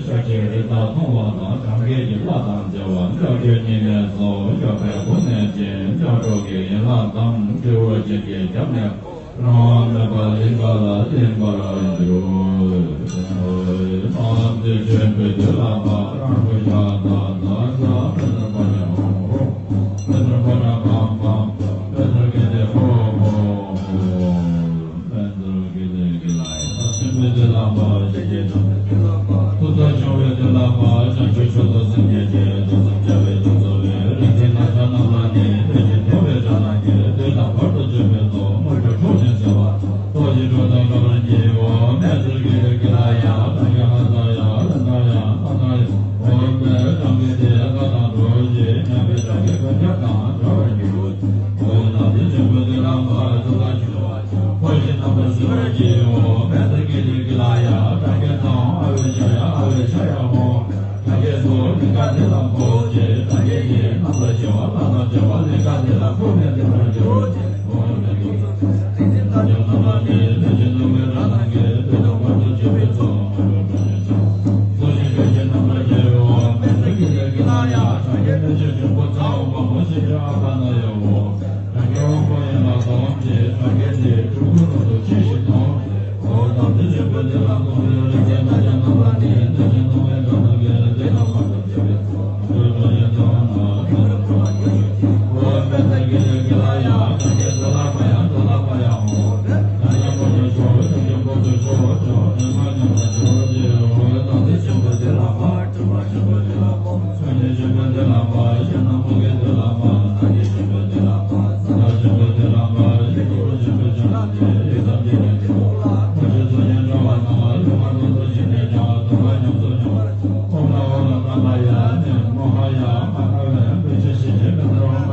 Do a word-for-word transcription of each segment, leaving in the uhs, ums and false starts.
ཤ་ཆེ་རི་དྭགས་མཐོང་བ་དང་། གྲང་འགེལ་གྱི་བླ་དང་བཅས་པ། ལྕགས་ཀྱུ་གཉིས་ལས་སོ་འཇོག་པའི་སྒོ་ནས་བྱིན། ལྕགས་སྒྲོག་གི་ཡན་ལག་དང་། སྤྲེའུ་བྱིན་གྱིས་བརྒྱབ་ནས། རང་དབང་མེད་པར་ལིང་ག་ལ་ལེན་པར་འགྱུར། ཨ་ཏི་ཆོས་འཕེལ་དུས་ལ་བབ། རང་གི་ཤ་དང་ཟ་ས་མེ་ཏོག་པ་ཡང་ཧོ། མེ་ཏོག་པ་ཡང་བམ་བམ། མེ་ཏོག་གི་ལེ་ཧོ་ཧོ་ཧོ། མེ་ཏོག་གི་ལེ་གི་ལ་ཡ། ཆེན་པོའི་དུས་ལ་བབ། ཞེ་གི་ཆེན་པོའི་དུས་ལ་བབ། ཐུབ་ཐང་ཆུང་བའི་དུས་ལ་བབ། བྱང་ཆུབ་མཆོག་ཏུ་སེམས་བསྐྱེད་ཀྱི། ཐུགས་སེམས་རྒྱ་བའི་ཐུགས་སོ་བའི། རིག་འཛིན་རྣམ་ཐར་རྣམས་ལ་ནི། ལྷས་བྱིན་གཏོར་བའི་སྐྱོ་སྣང་གིས། དུས་དང་བར་དུ་གཅོད་པའི་ཚོགས། དངོས་གྲུབ་འཕྲོག་ཅིང་སེལ་བ། ཚོགས་ཀྱི་གྲོགས་དང་འགྲོགས་པར་བགྱིའོ། མེ་ཏོག་གི་ལེ་གི་ལ་ཡ། སངས་རྒྱས་ལྷ་དང་ཡ། ལྷ་དང་ཡ། ལྷ་དང་ཡ། འོ་མེ་སངས་རྒྱས་དེ་ལྷ་དང་འགྲོགས་ཤིག། མཉམ་པའི་སངས་རྒྱས་དཀོན་མཆོག་དང་འདྲ་བར་འགྱུར། འོ་ན་དེ་ཆེན་པོའི་དུས་ལ་བབ། ཐུབ་ཐང་ཆུང་བ་འཁོར་བཞི་རྣམ་པར་སེལ་བར་བགྱིའོ། མེ་ཏོག་གི་ལེ་གི་ལ་ཡ། སངས་རྒྱས་དང་ཨ་ཝེ་ཤ་ཡ། ཨ་ཝེ་ཤ་ཡ་ཧོ། སངས་རྒྱས་སོ་ལིང་ག་དེ་ལ་འཁོར་ཞིག། སངས་རྒྱས་ཀྱི་རྣམ་པར་ཤེས་པ་ལྷ་དང་བཅས་པ་ལིང་ག་དེ་ལ་འཁོར་ནས་སྡོད་པར་འགྱུར། འོ་མེ་ཏོག་རིག་འཛིན་རྣམས་ཀྱང་རྣམ་པར་ནི། ལྷས་བྱིན་གཏོར་མའི་སྐྱོ་སྣང་གིས། དུས་དང་བར་དུ་གཅོད་པའི་ཚོགས། དངོས་གྲུབ་འཕྲོག་ཅིང་སེལ་བ། ཚོགས་ཀྱི་གཅོད་བྱེད་རྣམས་ལ་བགྱིའོ། མེ་ཏོག་གི་ལེ་གི་ལ་ཡ། སངས་རྒྱས་མི་མཆོག་འབྱུང་པོ་ཚེ་དབང་བམ་པོ་ཆེ་ཆུང་ཨ་པ་ན་ཡ་ཧོ། སངས་རྒྱས་དབང་པོ་ཡན་ལག་སྟོང་གིས། སངས་རྒྱས་ཀྱི་སྤྲུལ་སྐུ་ནོར་བུ་ཁྱེར་ཞིང་འདོན། འོ་ན་དེ་ཆེན་པོའི་དུས་ལ་འཁོར་བའི་རིག་འཛིན་རྣམས་ཀྱང་རྣམ་པར་ནི། ལྷས་བྱིན་གཏོར་མའི་སྐྱོ་སྣང་གིས། དུས་དང་བར་དུ་གཅོད་པའི་ཚོགས། འོ་མེ་ཏོག་གི་ལེ་གི་ལ་ཡ། སངས་རྒྱས་ཏེ་ལ་པ་ཡང་ཏེ་ལ་པ་ཡང་ཧོ། སངས་རྒྱས་དཀོན་མཆོག་མཆོག། བྱང་ཆུབ་སྤོང་བའི་མཆོག་མཆོག། ཨེ་མ་ཉམས་དང་འབྱོར་བར་བགྱིའོ། འོ་ན་དེ་ཆེན་པོའི་དུས་ལ་བབ། སྤྲུལ་པ་ཆེན་པོའི་དུས་ལ་བབ། སངས་རྒྱས་ཆེན་པོའི་དུས་ལ་བབ། གཞོན་ནུ་མོའུ་འགལ་དུས་ལ་བབ། སངས་རྒྱས་ཆེན་པོའི་དུས་ལ་བབ། སངས་རྒྱས་ཆེན་པོའི་དུས་ལ་བབ། ཡེ་ཤེས་ཀྱི་དབང་ཆེན་པོའི་ཆོས་རྣམས་ཀྱིས། ཡུལ་ཐམས་ཅད་ཀྱི་ཐོག་ལ། དངོས་གཞི་ཚོགས་ཆེན་འགྲོ་བ་དང་། ཡུལ་མ་དག་ཚོགས་ཆེན་ནས་ཀྱང་། སྡུག་བསྔལ་ཉམས་སུ་མྱོང་བར་ཨོཾ་ལ་ཨོཾ་ལ་ཏཱ་ལ་ཡ་ནི་མོ་ཧ་ཡ་མ་ཧ་བེ་བེ་ཤ་ཤི་ཤི་མེ་ཏ་ཧོ་མ་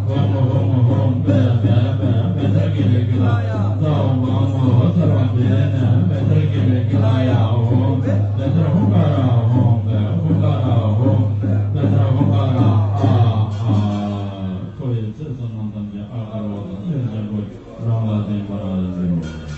ཧོ་མ་ཧོ་མ་ཧོ་མ་བེ་བེ་བེ་མེ་ཏ་གི་ལེ་གི་ལ་ཡ། ཛ་ཧོ་མ་ཧོ་མ་ཧོ་ས་ར་བེ་ནི་མེ་ཏ་གི་ལེ་གི་ལ་ཡ་ཧོ་མ་བེ་མེ་ཏ་ཧོ་མ་ར་ཧོ་མ་བེ་ཧོ་མ་ར་ཧོ་མ་བེ་མེ་ཏ་ཧོ་མ་ར་ཨ་ཨ། འཁོར་བའི་ཚེ་བསོད་ནམས་ཐམས་ཅད་ཨ་དཀར་བ་དང་། ལྷས་བྱིན་པོ་རང་ལ་བརྟེན་པར་འགྱུར།